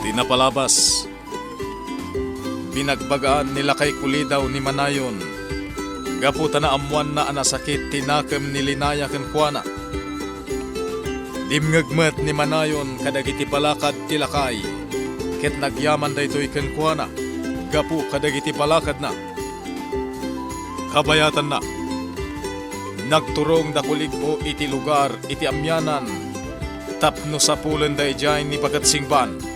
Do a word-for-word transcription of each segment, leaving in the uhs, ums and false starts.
Napalabas, binagbagaan ni lakay Kulidaw ni Manayon gapu ta naammoanna a nasakit ti nakem ni Linaya kenkuana. Dimngeg met ni Manayon kadagiti balakad ti lakay, ket nagyaman daytoy kenkuana gapu kadagiti balakadna. Kabayatanna, nagturong da Kuliko iti lugar iti amianan tapno sapulenda idiay ni Baketsingban.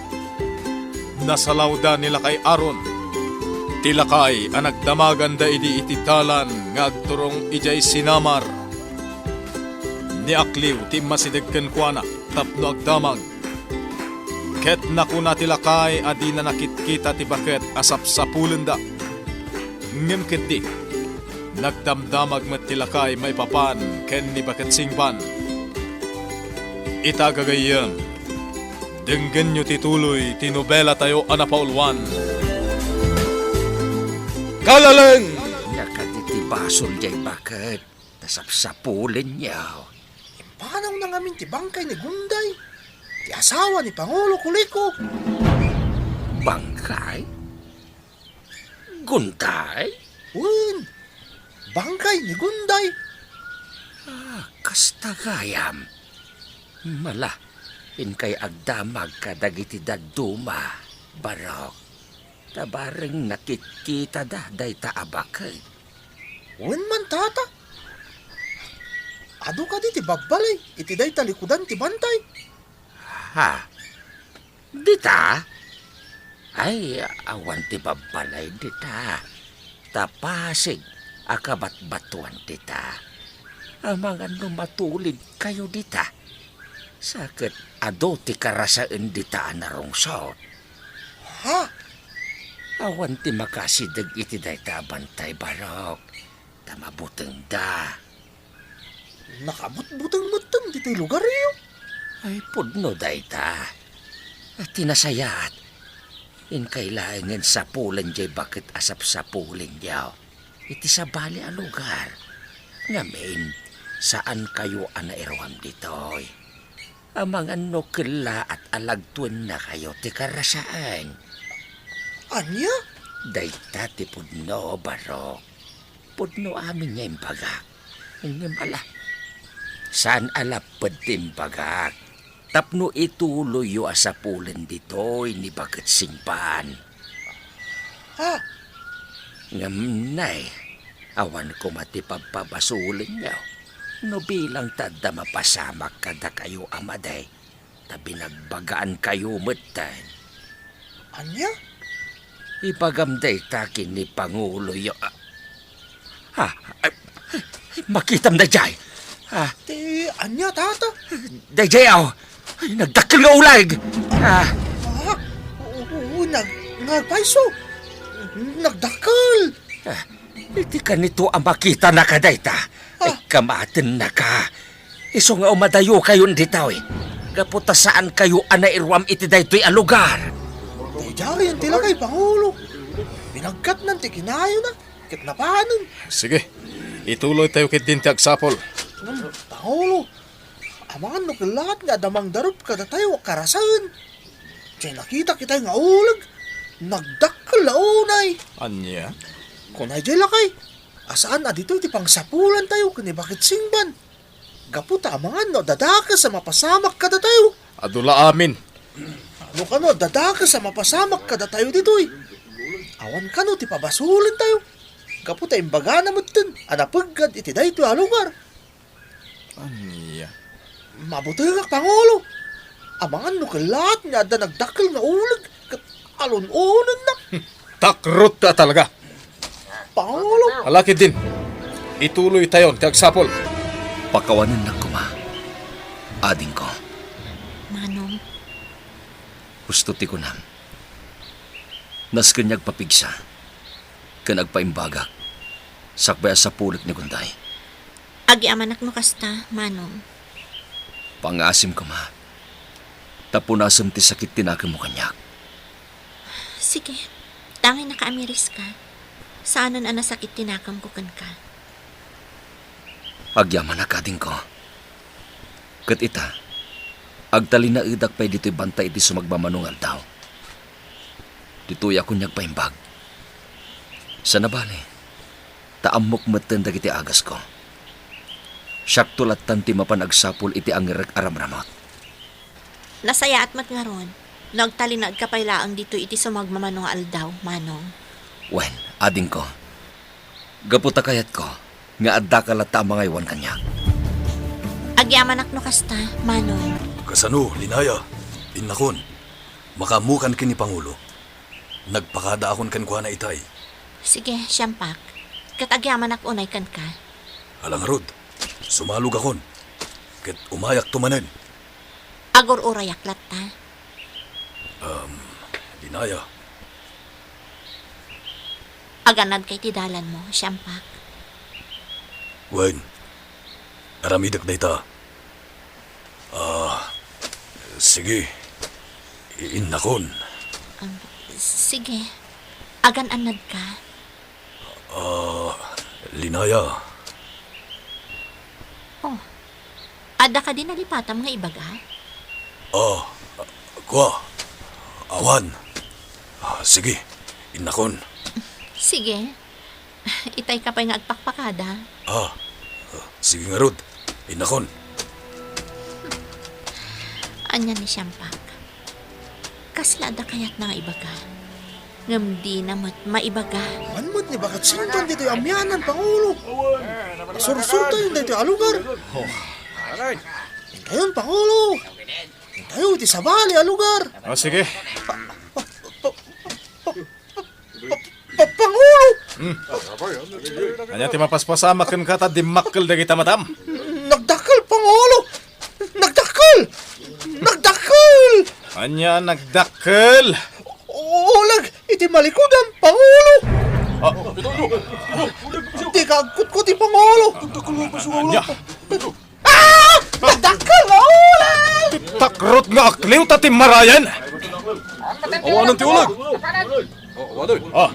Nasalawda ni lakay Aaron. Ti lakay a nagdamaganda idi iti dalan nga agturong idiay sinamar. Ni Akliw ti immasideg kenkuana tapno agdamag. Ket nakuna ti lakay a dina nakitkita ti baket a sapsapulenda. Ngem ketdi, nagdamdamag met ti lakay maipapan ken ni Baketsingban. Ita gagayyem, denggenyo ti tuloy ti nobelatayo a napauluan. Kalaleng! Nakaditi basol jay baket, ta sapsapulenyo. Impanawna ngamin ti bangkay ni Gunday, ti asawa ni Pangulo Kuliko. Bangkay? Gunday? Wen, bangkay ni Gunday. Ah, kasta gayam. Mala, inkay agdamag kadagiti dadduma, Barok. Ta bareng nakitkitada dayta a baket. Wen man, tata. Adu kadi ti babbalay iti dayta likudan ti bantay? Ha? Dita? Ay, awan ti babbalay dita. Ta pasig a kabatbatuan dita. Amangan no matulidkayo dita. Sa ket adu ti karasaen dita a narungsot. Ha? Awan ti makasideg iti dayta a bantay, Barok, ta mabutengda. Nakabutbuteng metten ditoy lugaryo. Ay, pudno dayta. Ti nasayaat, inkay laengen sapulen jay baket a sapsapulenyo iti sabali a lugar. Ngamin, saankayo a nairuam ditoy. Amangan no kellaat a lagtuennakayo ti karasaen. Ania? Dayta ti pudno, Barok. Pudno amin nga imbagak. Ngem ala, saan a lapped ti imbagak tapno ituloyyo a sapulen ditoy ni Baketsingban. Ha? Ngem nay, awan koma ti pagpabasolenyo no bilang ta adda mapasamak kadakayo a madi, ta binagbagaankayo metten. Ania? Ibagam dayta ken ni Panguloyo. Ah, ah, ay, makitam daydiay. Ah. Ti ania, tata? Daydiay, aw. Ay, nagdakkel nga uleg. Ah. Ah, oo, oo, nag-, nagpayso. Nagdakkel. Ah, iti kanito a makitanaka dayta, ah, ay, kamatennaka. Isu nga umadayokayon ditoy, gapu ta saankayo a nairuam iti daytoy a lugar. Daydiayen ti lakay, Pangulo. Binagkatnan ti kinayona, ket napanen. Sige, ituloytayo ketdin ti agsapul. Hmm, Pangulo, amangan no kellaat nga adda mangdarup kadatayo a karasaen. Diay nakita kitay nga uleg, nagdakkel la unay. Ania? Kunay diay lakay, a saan a ditoy ti pangsapulantayo ken ni Baketsingban. Gapu ta amangan no adda dakes a mapasamak kadatayo. Adu la amin. No kano adda dakes a mapasamak kadatayo ditoy, awan kano ti pabasolentayo. Gapu ta imbagana metten a napeggad iti daytoy a lugar. Ania? Mabutengak, Pangulo. Amangan no kellaat nga adda nagdakkel nga uleg ket alun-onenna. Takrot ka talaga. Pangulo. Ala ketdin, ituloytayon ti agsapul. Pakawanennak koma, adingko. Manong. Husto ti kunam. Nasken nga agpapigsa ken agpaimbagak sakbay a sapulek ni Gunday. Agyamanak no kasta, Manong. Pangasim koma, ta punasem ti sakit ti nakemmo kaniak. Sige, tangay nakaamiris ka. Saanen a nasakit ti nakemko kenka. Agyamanak, adingko. Ket ita, agtalinaedak pay ditoy bantay iti sumagmamano nga aldaw. Ditoyak unay agpaimbag. Saan a bale, ta ammok metten dagiti agasko. Siakto lattan ti mapan agsapul iti angirek a ramramut. Nasayaat met ngarud, no agtalinaedka pay laeng ditoy iti sumagmamano nga aldaw, Manong. Wen, adingko. Gapu ta kayatko nga addaka latta a mangaywan kaniak. Agyamanak no kasta, Manong. Kasano, Linaya? Innakon, makaammokan ken ni Pangulo. Nagpakadaakon kenkuana itay. Sige, Siampak. Ket agyamanak unay kenka. Ala ngarud, sumalogakon. Ket umayakto manen. Agur-urayak latta. Um, Linaya. Aganadka iti dalanmo, Siampak. Wen, aramidek dayta. Ah, sige. I-, innakon. Um, sige. Agan-annadka. Ah, Linaya. Oh, adda kadi nalipatam nga ibaga? Ah, kua. Awan. Ah, sige, innakon. Sige. Itayka pay nga agpakpakada. Ah, sige ngarud. Innakon. Ania ni Siampak? Kasla adda kayatna nga ibaga, ngem dina met maibaga. Awan met ni baket singban ditoy amianan, Pangulo. Sursurtayon daytoy a lugar. Intayon, Pangulo. Intayo iti sabali a lugar. O, sige. Pa-, pa-, pa-, Pangulo! Hmm. Ania ti mapaspasamak kenka ta dimmakkel dagita matam? Nagdakkel, Pangulo! Nagdakkel! Nagdakkel! Ania nagdakkel? Ulag iti malikudam, Pangulo! Ah. Dika agkutkuti, Pangulo! Ania? Ah! Nagdakkel nga ulag! Takrot nga akliw ta timmarayen! Awanen ti ulag! Ah.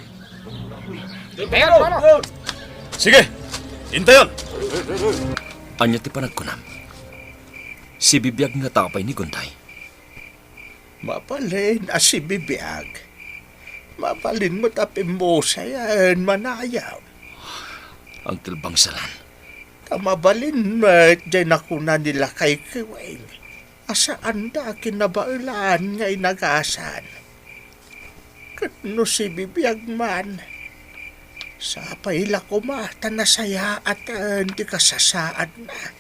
Sige, intayon! Ania ti panagkunam? Sibibiag ngata apay ni Gunday? Mabalin a sibibiag. Mabalin met a pimmusayen, manayam. Uncle Bangsalan. Ta mabalin met jay nakuna ni Lakay Kiweng a saanda a kinabaelan nga inagasan. Ket no sibibiag man, sapay la koma ta nasayaaten ti kasasaadna,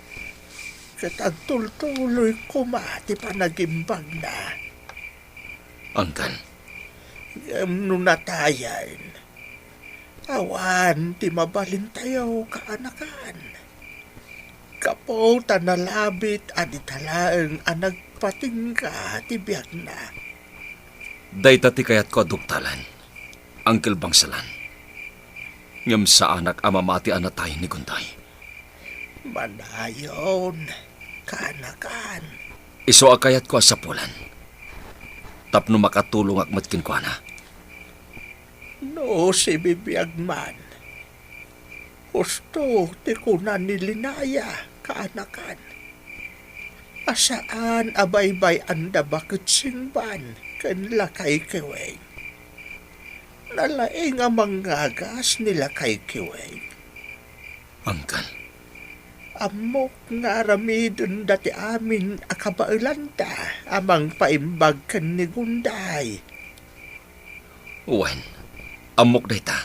ket agtultuloy koma ti panagimbagna. Anggan. Ngem no natayen, awan ti mabalintayo kaanakan. Gapu ta nalabit a dita laeng a nagpatingga ti biagna. Dayta ti kayatko a duktalan, Uncle Bangsalan. Ngem saanak a mamati a natay ni Gunday. Manayon, kaanakan. Isu a kayatko a sapulan, tapno makatulongak met kenkuana. No sibibiag man, husto ti kuna ni Linaya, kaanakan, a saan a baybay-anda baket singban ken Lakay Kiweng. Nalaing a mangngagas ni Lakay Kiweng. Angkan. Ammok nga aramidenda ti amin a kabaelanda a mangpaimbag ken ni Gunday. Wen, ammok dayta.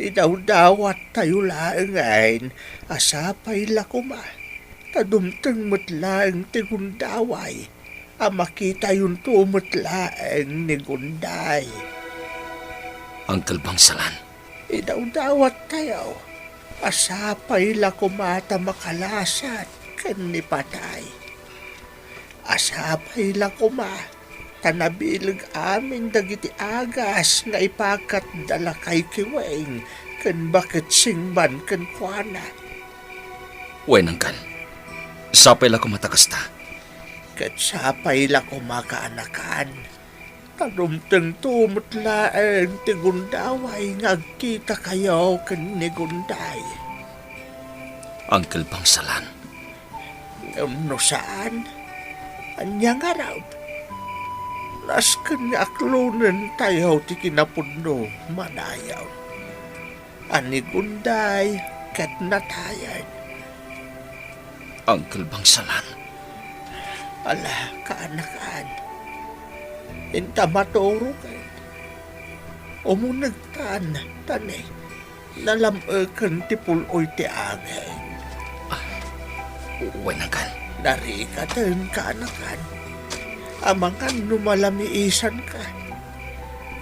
Idawdawattayo laengen a sapay la koma ta dumteng met laeng ti gundaway a makitayonto met laeng ni Gunday. Uncle Bangsalan. Idawdawattayo a sapay la koma ta makalasat ken ni patay. A sapay la koma ta nabileg amin dagiti agas nga ipakat da Lakay Kiweng ken baket singban kenkuana. Wen, angkan, sapay la koma ta kasta. Ket sapay la koma kaanakan. Ta dumtengto met laeng ti gundaway nga agkitakayo ken ni Gunday. Uncle Bangsalan. Ngem no saan, ania ngarud? Nasken nga aklonentayo ti kinapudno manayon. A ni Gunday ket natayen. Uncle Bangsalan. Ala, kaanakan. Inta maturoken. Umunegtan, ta ni, nalam-eken ti pul-oy ti angin. Ah, wen, Uncle. Narikaten, kaanakan. Amangan no malamiisanka.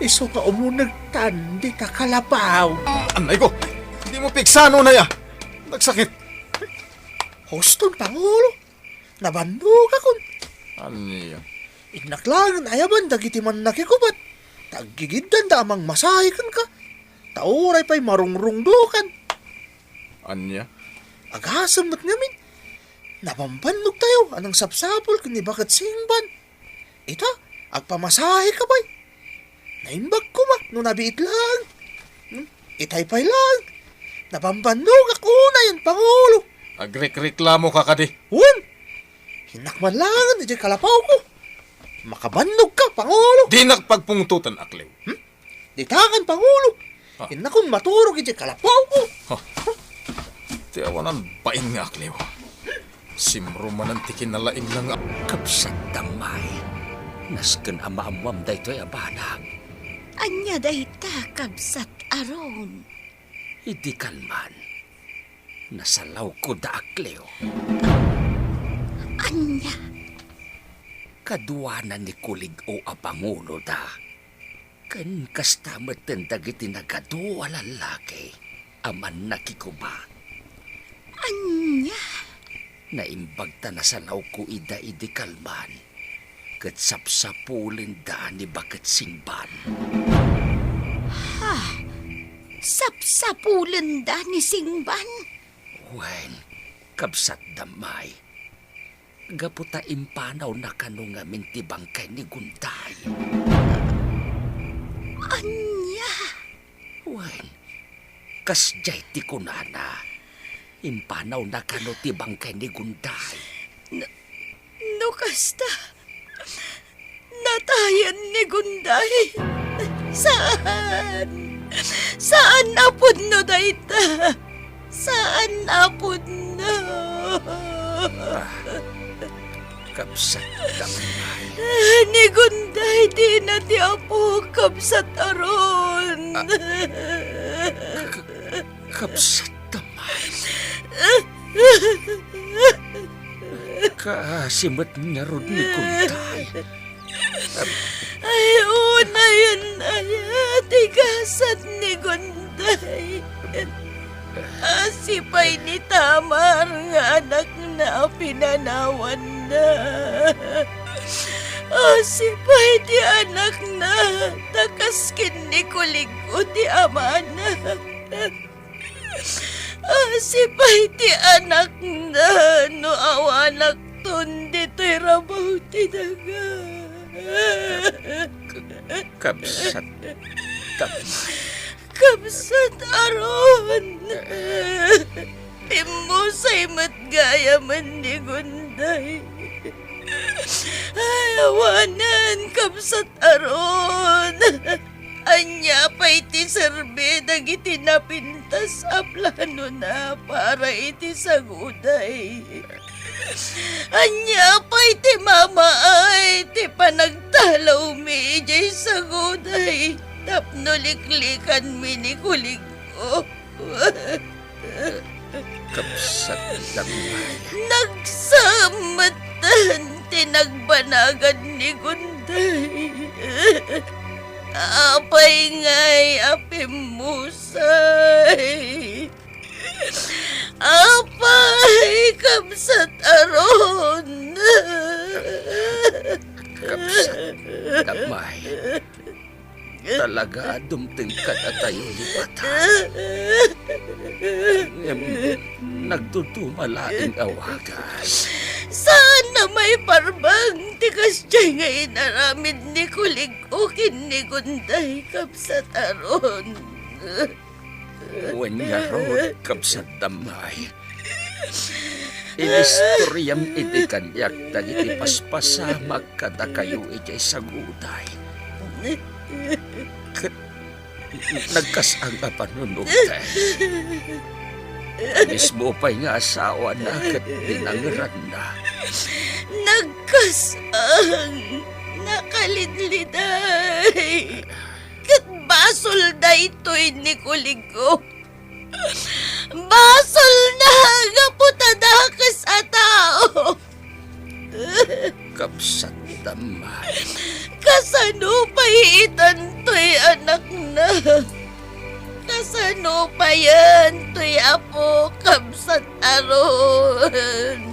Isu nga umunegtan dita kalapaw. Anay ko! Dimo piksano, Nay, a! Nagsakit! Huston, Pangulo! Nabannogakon! Ania? Innak laengen ayaban dagiti mannakikubat, ta aggigiddanda a mangmasahe kenka, ta uray pay marungrungdokan. Ania? Agasem met ngamin, nabambannogtayo a nangsapsapul ken ni Baket Singban. Ita, agpamasaheka pay. Naimbag koma no nabiit laeng. Hmm? Itay pay laeng. Nabambannogak unay, Pangulo. Agrekreklamoka kadi? Wen. Innak man laengen idiay kalapawko. Makabannogka, Pangulo. Dinak pagpungtotan, Akliw. Hmm? Ditakan, Pangulo. Ah. Innakon maturog idiay kalapawko. Ha. Ti awanan bain nga akliw. Simro manen ti kinalaingna nga Kabsat Damay, nasken a maammoam daytoy a banag. Ania dayta, Kabsat Aaron? Idi kalman, nasalawko da, akliw. Ania? Kaduana ni Kulig-o a panguloda. Ken kasta metten dagiti nagadu a lallaki a mannakikubat. Ania? Naimbag ta nasalawko ida idi kalman, ket sapsapulenda ni Baket Singban. Ha? Sapsapulenda ni Singban? Wen, Kabsat Damay. Gapu ta impanawna kano ngamin ti bangkay ni Gunday. Ania? Wen, kasdiay ti kunana, impanawna kano ti bangkay ni Gunday. No, no kasta, natayen ni Gunday. Saan? Saan a pudno dayta? Saan a pudno? Ah, Kabsat Damay. Ni Gunday dina ti apo, Kabsat Aaron. Ah, K-, Kabsat Damay. Kaasi met ngarud ni Gunday. Ay, unayen aya ti gasat ni Gunday. Asi pay ni Tamar nga anakna a pinanawanna. Asi pay ti anakna, ta kas ken ni Kulig-o ti amana. Asi pay ti anakna no awanakton ditoy rabaw ti daga. Kabsat Damay. Kabsat Aaron. Pimmusay met gayamen ni Gunday. Ay, awanen, Kabsat Aaron. Ania pay ti serbi dagiti napintas a planona para iti saguday? Ania pay ti mamaay ti panagtalawmi idiay saguday tapno liklikanmi ni Kulig-o? Kabsat Damay. Nagsaan metten ti nagbanagan ni Gunday. Apay ngay a pimmusay? Apay, Kabsat Aaron? Kabsat Damay. Talaga a dumteng kadatayo ni Patay. Ngem nagduduma laeng a wagas. Saan a maiparbeng ti kasdiay nga inaramid ni Kulig-o ken ni Gunday, Kabsat Aaron. Wen ngarud, Kabsat Damay. Inistoriam idi kaniak dagiti paspasamak kadakayo idiay saguday. Ket nagkas-ang a panunotna. Mismo pay nga asawana ket dinangeranna. Nagkas-ang, nakalidliday. Ket basol daytoy ni Kuligko. Basolna gapu ta dakes a tao. Kabsat, Damay. Kasano pay itantoy anakna? Kasano payen toy apo, kabsat Aaron?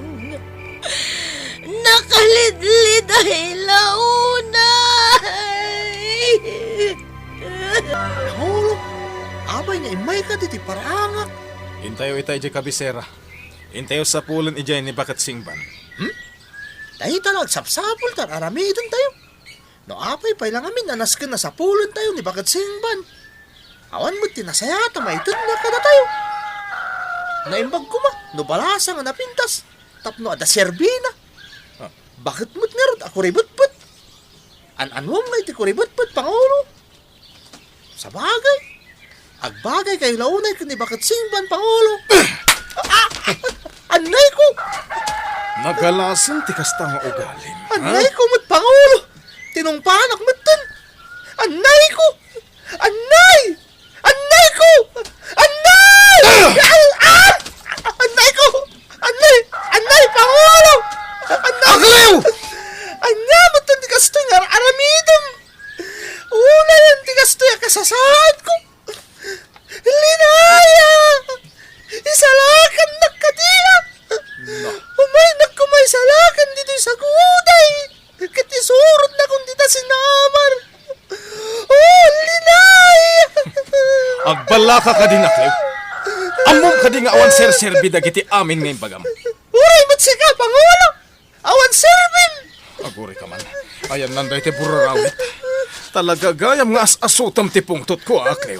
Nakalidliday la unay. Pangulo, apay nga immayka ditoy paraangak? Intayo ita idiay kabisera. Intayo sapulen idiay ni Baket Singban. Hmm? Dayta la agsapsapul ta ar-aramidentayo. No apay pay la ngamin a nasken a sapulentayo ni Baket Singban? Awan met ti nasayaat a maitedna kadatayo. Naimbag koma no balasang a napintas tapno adda serbina. Ah. Baket met ngarud a kuribetbet. An-anuam nga iti kuribetbet, Pangulo? Sabagay, agbagaykayo la unay ken ni Baket Singban, Pangulo. Ah! Annayko! Nagalasen ti kasta nga ugalim, ha? Annayko met, Pangulo! Tinungpaanak metten! Annayko! Annay! Annayko! Annay! Ah! Ah! Annayko! Annay! Annay, Pangulo! Annay! Akliw! Ania metten ti kastoy nga ar-aramidem? Unayen ti kastoy a kasasaadko. Linaya! Isalakannak kadiak! No. Umaynak koma isalakan ditoy saguday! Ket isurotnakon dita sinamar! Oh, Linaya! Agballaka kadi, Akliw? Ammom kadi nga awan serserbi dagiti amin nga imbagam? Uray met sika, Pangulo! Awan serbim! Agurika man. Ayannan daytoy burrarawit. Talaga gayam nga as-asutem ti pungtotko, Akliw.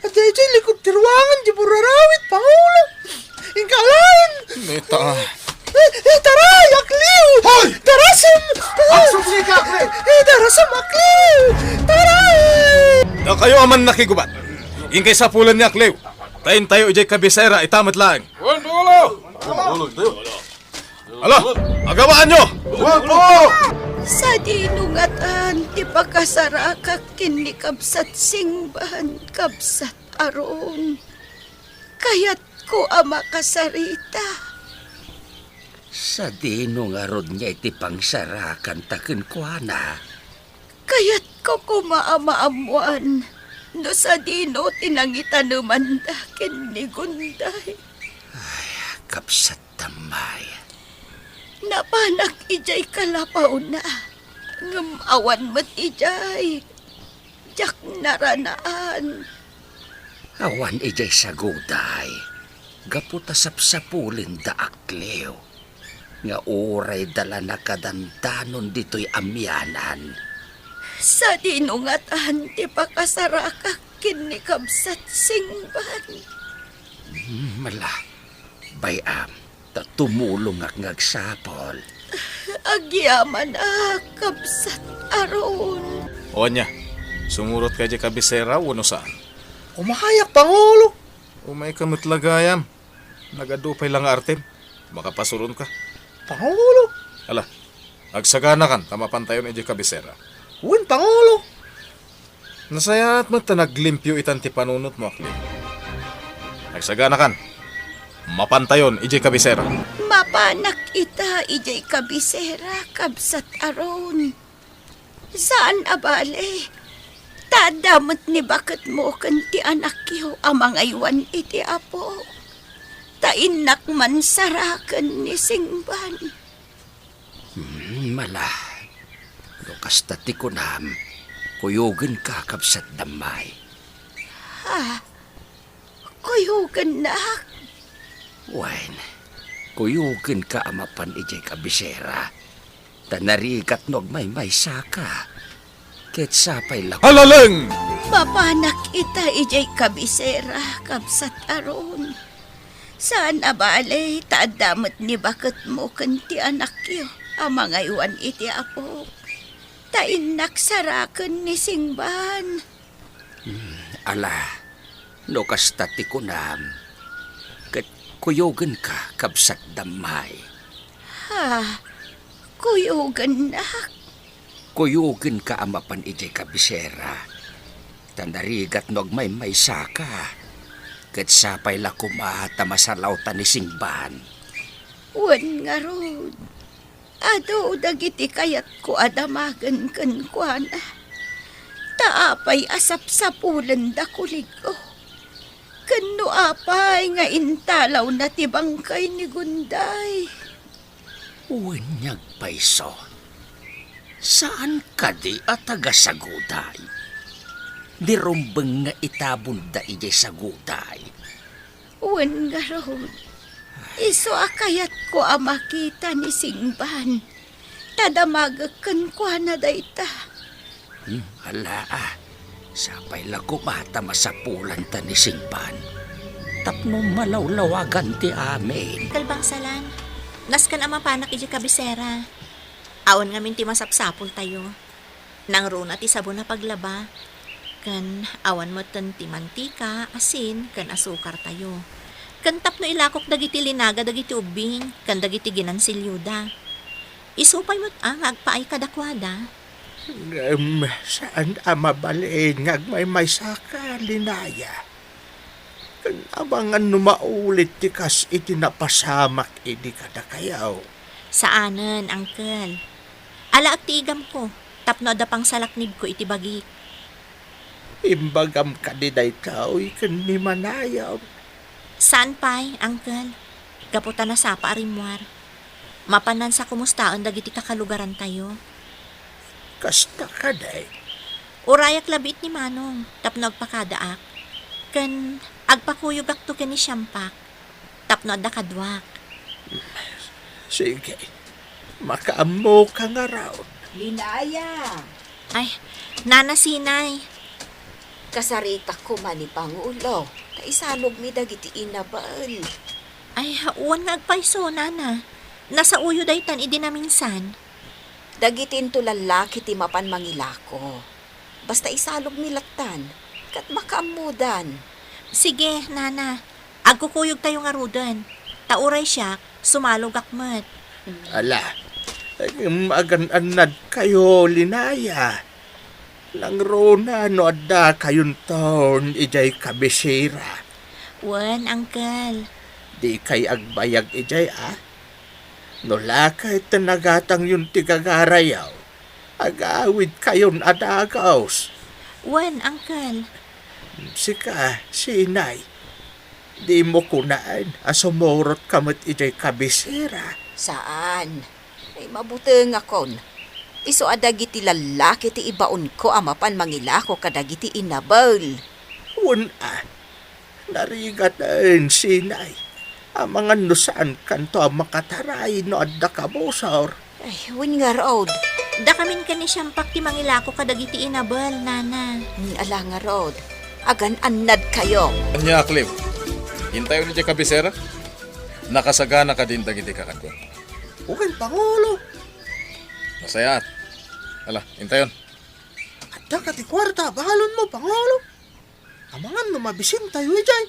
Daytoy likod ti ruangan ti burrarawit, Pangulo. Inka laeng. Neta. Eh, eh, taray, Akliw! Hoy! Darasem! Agsubsika, Akliw! Eh, darasem, Akliw! Taray! Dakayo a mannakigubat. Inkay sapulen ni Akliw. Ta intayo idiay kabisera, ita met laeng. Wen, Pangulo! Ala, agawaanyo! Wen, Pangulo! Sadino ngatan ti pakasarakak ken ni Kabsat Singban, Kabsat Aaron? Kayatko a makasarita. Sadino ngarud nga iti pangsarakanta kenkuana? Kayatko koma a maammuan no sadino ti nangitanemanda ken ni Gunday. Ay, kabsat, Damay. Napanak idiay kalapawna, ngem awan met idiay. Diak naranaan. Awan idiay saguday, gapu ta sapsapulenda, Akliw, nga uray da la nakadandanon ditoy amianan. Sadino ngatan ti pakasarakak ken ni Kabsat Singban? Hmm, mala, bay-am, ta tumulongak nga agsapul. Agyamanak, Kabsat Aaron. O ania, sumurotka idiay kabisera wenno saan? Umayak, Pangulo. Umayka met la gayam. Nagadu pay la nga artem. Makapasuronka. Pangulo. Ala, agsaganakan ta mapantayon idiay kabisera. Wen, Pangulo. Nasayaat met ta naglimpio itan ti panunotmo, Akliw. Agsaganakan. Mapantayon idiay kabisera. Mapanak ita idiay kabisera, Kabsat Aaron. Saan a bale, ta adda met ni baketmo ken ti anakyo a mangaywan iti Apo. Ta innak mansaraken ni Singban. Hmm, mala. No kasta ti kunam, kuyogenka, Kabsat Damay. Ha? Kuyogennak? Wen, kuyogenka a mapan idiay kabisera. Ta narigat no agmaymaysaka. Ket sapay la— Alaleng! Mapanak ita idiay kabisera, Kabsat Aaron. Saan a bale, ta adda met ni baketmo ken ti anakyo a mangaywan iti apok, ta innak saraken ni Singban. Hmm, ala, no kasta ti kunam, ket kuyogenka, kabsat Damay. Ha? Kuyogennak? Kuyogenka a mapan idiay kabisera, ta narigat no agmaymaysaka, ket sapay la koma ta masalawta ni Singban. Wen ngarud, adu dagiti kayatko a damagen kenkuana. Ta apay a sapsapulenda kulig-o? Ken no apay nga intalawna ti bangkay ni Gunday? Wen, agpayso, saan kadi a taga-Saguday? Ni Rumbeng nga itabonda idiay Saguday. Wen ngarud, isu a kayatko a makita ni Singban, ta damagek kenkuana dayta. Hmm, ala, a. Sapay la koma ta masapulanta ni Singban tapno malawlawagan ti amin. Kalbangsalan, nasken a mapanak idiay kabisera. Awan ngamin ti masapsapultayo. Nangruna ti sabon a paglaba, ken awan metten ti mantika, asin, ken asukartayo. Ken tapno ilakok dagiti linaga dagiti ubbing ken dagiti ginansilioda. Isu pay met a nga agpaay kadakuada. Ngem saan a mabalin nga agmaymaysaka, Linaya. Ken amangan no maulit ti kas iti napasamak idi kadakayo. Saanen, Uncle. Alaek ti igamko, tapno adda pangsalaknibko iti bagik. Imbagam kadi daytoy ken ni manayam? Saan pay, Uncle. Gapu ta nasapa a rimmuar. Mapannan sa kumustaen dagiti kakalugarantayo. Kasta kadi? Urayak la biit ni Manong tapno agpakadaak. Ken agpakuyogakto ken ni Siampak tapno adda kaduak. Sige, makaammoka ngarud. Linaya! Ay, Nana Sinay. Kasaritak koma ni Pangulo, ta isalogmi dagiti inabel. Ay, wen nga agpayso, Nana. Nasaoyo daytan idi naminsan. Dagiti into lallaki ti mapan mangilako. Basta isalogmi lattan, ket makaammodan. Sige, Nana. Agkukuyogtayo ngaruden. Ta uray siak, sumalogak met. Ala, em, agan-annadkayo, Linaya. Nangruna no addakayonton idiay kabisera. Wen, Uncle. Dikay agbayag idiay, a? No la ket nagatangyon ti gagarayo, agawidkayon a dagus. Wen, Uncle. Sika, Sinay, dimo kunaen a sumurotka met idiay kabisera? Saan. Ay, mabutengakon. Isu a dagiti lallaki ti ibaonko a mapan mangilako kadagiti inabel. Wen a, narigaten, Sinay. Amangan no saankanto a makataray no adda kabusor. Ay, wen ngarud. Dakamin ken ni Siampak ti mangilako kadagiti inabel, Nana. Hmm, ala ngarud. Agan-annadkayo. Ania, Clem? Intayon idiay kabisera? Nakasagana kadin dagiti kakaduak? Wen, Pangulo. Nasayaat. Ala, intayon. Adda kadi kuarta a balonmo, Pangulo? Amangan no mabisintayo idiay.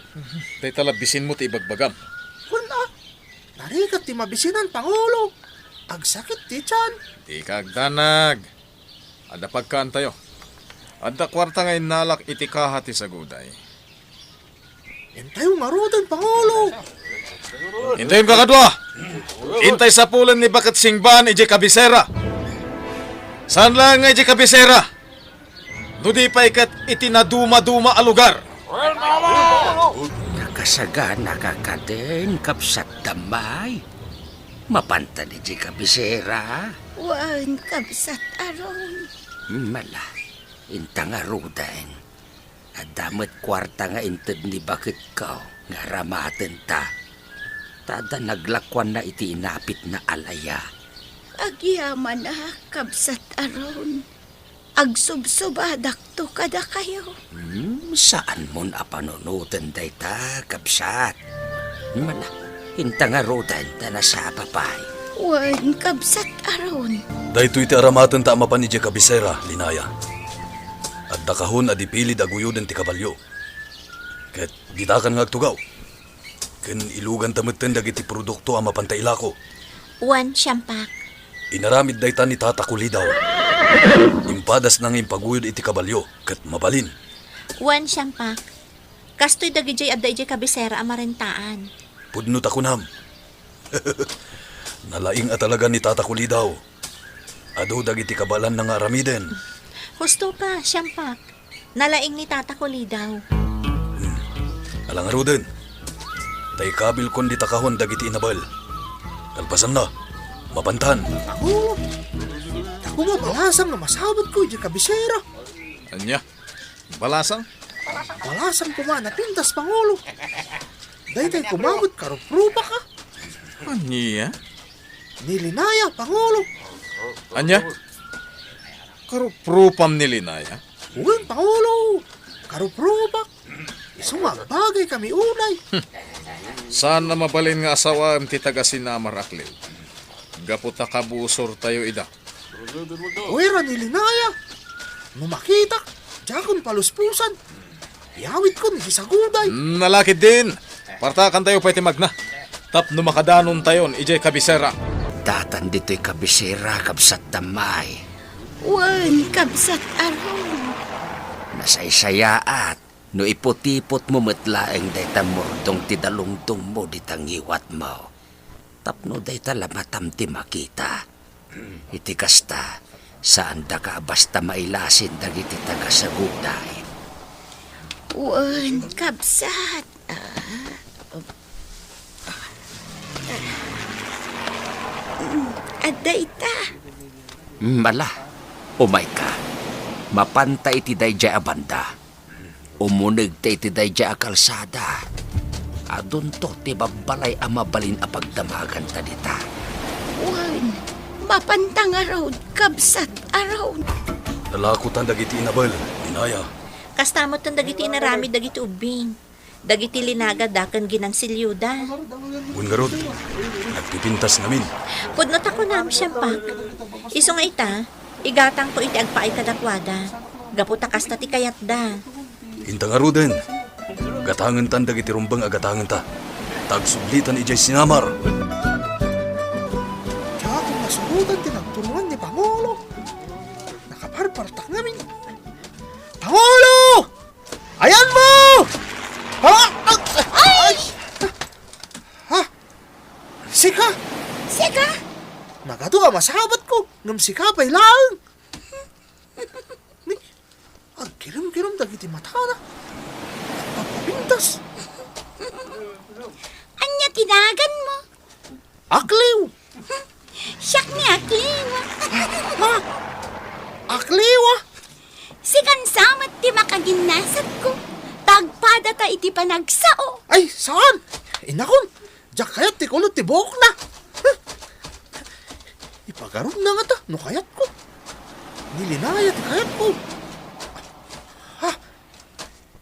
Dayta la bisinmo ti ibagbagam. Wen a, narigat ti mabisinan, Pangulo. Agsakit ti tian. Dika agdanag. Adda pagkaantayo. Adda kuarta nga innalak iti kaha ti Saguday. Intayo ngaruden, Pangulo. Intayon, kakadua. Intay sapulen ni Baket Singban idiay kabisera. Saan laeng nga idiay kabisera, no di pay ket iti nadumaduma a lugar. Nakasagana ka kadin, kabsat Damay. Mapantan idiay kabisera. Wen, kabsat Aaron. Mala, inta ngaruden. Adda met kuarta nga inted ni baketko nga aramatenta. Ta adda naglakuanna iti inapitna a laya. Agyamanak, kabsat Aaron. Agsubsubadakto kadakayo. Hmm, saanmon a panunoten dayta, kabsat. Mala, inta ngaruden ta nasapa pay. Wen, kabsat Aaron. Daytoy ti aramatenta a mapan idiay kabisera, Linaya. Adda kahon a di pilid a guyoden ti kabalio. Ket ditakan nga agtugaw. Ken iluganta metten dagiti produkto a mapanta ilako. Wen, siampak. Inaramid dayta ni Tata Kulidaw. Impadasna nga impaguyod iti kabalio, ket mabalin. Wen, siampak. Kastoy dagidiay adda idiay kabisera a marentaan. Pudno ta kunam. Nalaing a talaga ni Tata Kulidaw. Adu dagiti kabaelanna nga aramiden. Husto ka, siampak. Nalaing ni Tata Kulidaw. Hmm. Ala ngaruden. Ta ikabilkon dita kahon dagiti inabel. Kalpasanna, mapantan. Pangulo, dako nga balasang nga masabetko idiay kabisera. Ania? Balasang? Balasang koma a napintas, Pangulo. Daytay koma met karuprupak, a. Ania? Ni Linaya, Pangulo. Ania? Karuprupam ni Linaya? Wen, Pangulo. Karuprupak. Isu nga agbagay kami unay. Saan a mabalin nga asawaem ti taga-Sinamar a Cleo. Gapu ta kabusortayo ida. Uray ni Linaya. No makitak, diakon paluspusan. Iyawitkon iti saguday. Mm, nalakid din. Partakantayo pay ti magna. Tapno makadanontayon idiay kabisera. Datan ditoy kabisera, kabsat Tamay. Wen, kabsat Aaron. Nasaysayaat no iputipotmo met laeng dayta murdong ti dalungdongmo dita ngiwatmo. Tapno dayta la matam ti makita. Iti kasta, saandaka a basta mailasin dagiti taga-Saguday. Wen, kabsat. Ah, ah, mm, adda ita. Mala, umayka. Mapanta iti daydiay a banda. Umunegta iti daydiay a kalsada. Adunto ti babbalay a mabalin a pagdamaganta dita. Wen, mapanta ngarud, kabsat Aaron. Nalakotan dagiti inabel, Linaya. Kasta metten dagiti inaramid dagiti ubbing. Dagiti linagada ken ginansilioda. Wen ngarud, nagpipintas ngamin. Pudno ta kunam, siampak. Isu nga ita, igatangko iti agpaay kadakuada, gapu ta kasta ti kayatda. Inta ngaruden, gatangentan dagiti rumbeng a gatangenta, ta agsublitan idiay sinamar. Diakon nasurotan ti nagturongan ni Pangulo. Nakaparpartak ngamin. Pangulo! Ayanmo! Ha? Ay! Ha? Sika? Sika? Nagadu a masabatko, ngem sika pay laeng. Ni, agkirimkirim dagiti matana. Agpapapintas. Ania ti naganmo? Akliw! Siak ni Akliw. Ha? Akliw, a? Sikan sa met ti makaginnasatko. Ta agpadata iti panagsao. Ay, saan? Inakon, diak kayat ti kulot ti buokna. Huh? Ipagarumna ngata no kayatko. Ni Linaya ti kayatko. Ha?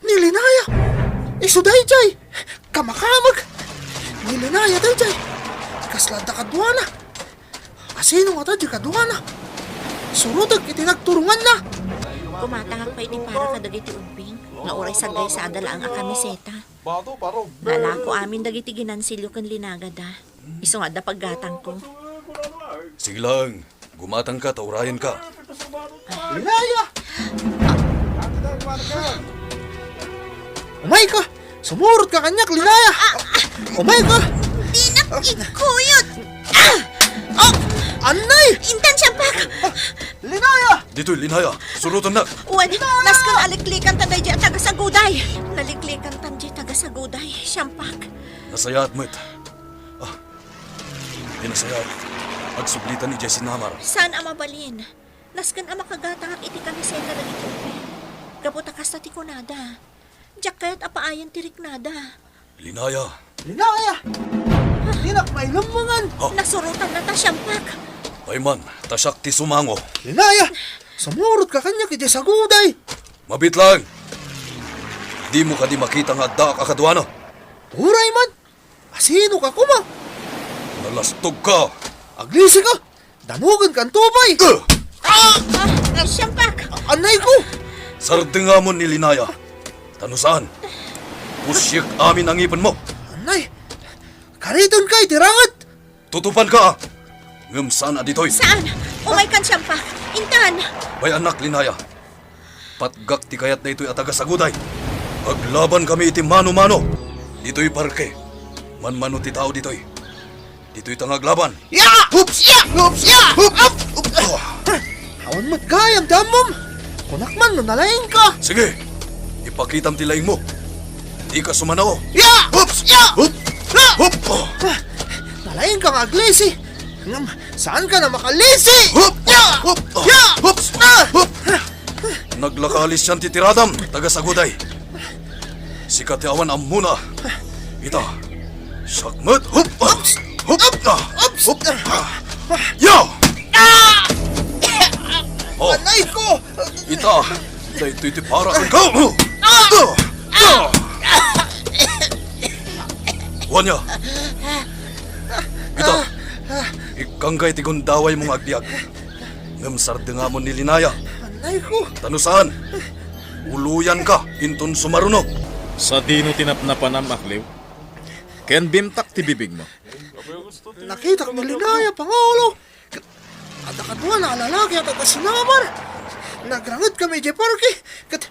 Ni Linaya! Isu daydiay! Kamakamek! Ni Linaya daydiay! Kasla adda kaduana! Asino ngata diay kaduana? Surotek iti nagturonganna! Kumatangak pay iti para kadagiti ubbing nga uray saggaysada laeng a kamiseta. Nalako amin dagiti ginansilio ken linagada. Isu nga adda paggatangko. Sige laeng, gumatangka ta urayenka. Linaya! Umayka! Sumurotka kaniak, Linaya! Umayka! Dinak ikuyot! Ah! Oh! Annay! Intan, siampak! Linaya! Ditoy, Linaya! Surotennak! Wen, nasken aliklikantan daydiay a taga-Saguday! Naliklikantan diay taga-Saguday, siampak. Nasayaat met. Ah, Ti nasayaat, agsublitan idiay sinamar. Saan a mabalin? Nasken a makagatangak iti kamiseta dagiti ubbing. Gapu ta kasta ti kunada, diak kayat a paayen ti riknada. Linaya! Linaya! Dinak mailemmengan! Ha? Nasurotanna ta siampak. Payman, ta siak ti sumango. Linaya! Sumurotka kaniak idiay saguday! Mabiit laeng! Dimo kadi makita nga addaak a kaduana? Uray man! Asino ka koma? Nalastog ka! Aglisi ka! Danugen kan tubay! Ah! Ah, ah, siampak! Anay ko! Sardengamon ni Linaya. Tano saan? Pusyek amin a ngipenmo. Anay! Kariton ka iti ranget! Tutupan ka! Ngem saan a ditoy. Saan? Umay kan siampak. Intan! Bay-annak, Linaya. Patgak ti kayat daytoy a taga-Saguday. Aglaban kami iti mano-mano. Ditoy parke, manmano ti tao ditoy. Ditoy ta nga aglaban. Ya! Oops! Ya! Oops! Ya! Oops! Oops! Awan met gayam ti ammom. Kunak man no nalaing ka. Sige, ipakitam ti laingmo. Dika sumanao. Ya! Oops! Ya! Hup! Ya! Hup! Oh. Nalaing ka nga aglisi. Ngem, saan ka na makalisi? Hup! Ya! Hup! Ya! Hup! Ah! Hup! Naglakalis yan ti tiradam, taga-Saguday. Sika ti awan ammona. Ita, siak met. Hup! Hup! Hup! Hup! Ya! Oh! Anay ko! Ita, daytoy ti para kenka. Ah! Ah! Wania. Ita, ikkanggay ti gundawaymo nga agbiag. Ngem sardengamon ni Linaya. Anay ko! Tano saan? Uloyanka, inton sumaruno. Sadino ti napnapanam, Akliw? Ken bimtak ti bibigmo. Nakitak ni Linaya, Pangulo. Ket adda kaduana a lalaki a taga-Sinabar. Nagranget kami idiay parke, ket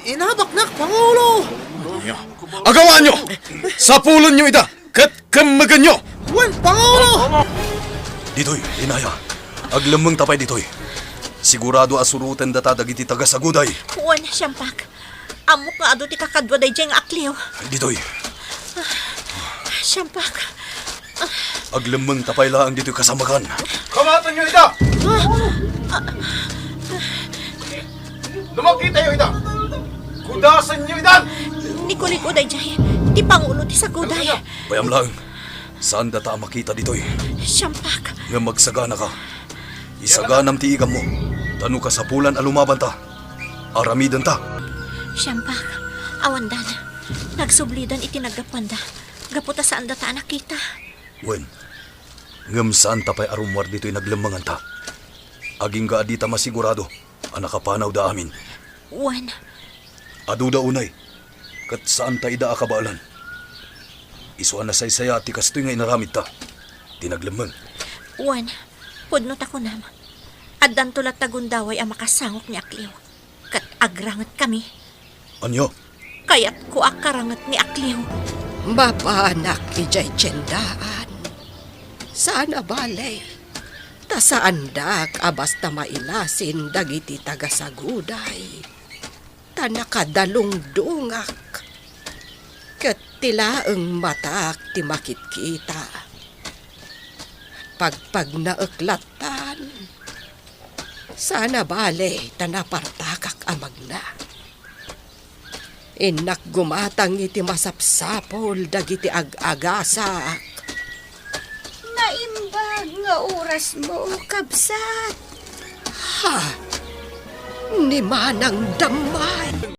inabaknak, Pangulo. Ania? Agawaanyo! Sapulenyo ida, ket kemmegenyo! Wen, Pangulo! Ditoy, Linaya. Aglemmengta pay ditoy. Sigurado a surotendata dagiti taga-Saguday. Wen, siampak. Ammok nga adu ti kakadua daydiay nga Akliw. Ditoy. Siampak. Aglemmengta pay laeng ditoy kasamakan. Kamatenyo ida! Lumakitayo ida! Kudasenyo idan! Nikulik-o daydiay ti pangulo ti Saguday. Bayam laeng. Saandata a makita ditoy. Siampak. Ngem agsaganaka. Isaganam ti igammo. Ta no kasapulan a lumabanta, aramidenta. Siampak. Awandan. Nagsublidan iti naggapuanda. Gapu ta saandata a nakita. Wen, ngem saanta pay a rummuar ditoy naglemmenganta. Agingga a dita masigurado a nakapanawda amin. Wen. Aduda unay, ket saanta ida a kabaelan. Isu a nasaysayaat ti kastoy nga inaramidta, ti naglemmeng. Wen, pudno ta kunam, addanto latta gundaway a makasangok ni Akliw. Ket agrangetkami. Ania? Kayatko a karanget ni Akliw. Mapanak idiay tiendaan. Saan a bale, ta saandak a basta mailasin dagiti taga-Saguday. Ta nakadalungdongak. Ket ti laeng matak ti makitkita. Pagpagnaek lattan. Saan a bale ta napartakak a magna. Innak gumatang iti masapsapul dagiti ag-agasak. Naimbag nga orasmo, kabsat. Ha? Ni Manang Dammay.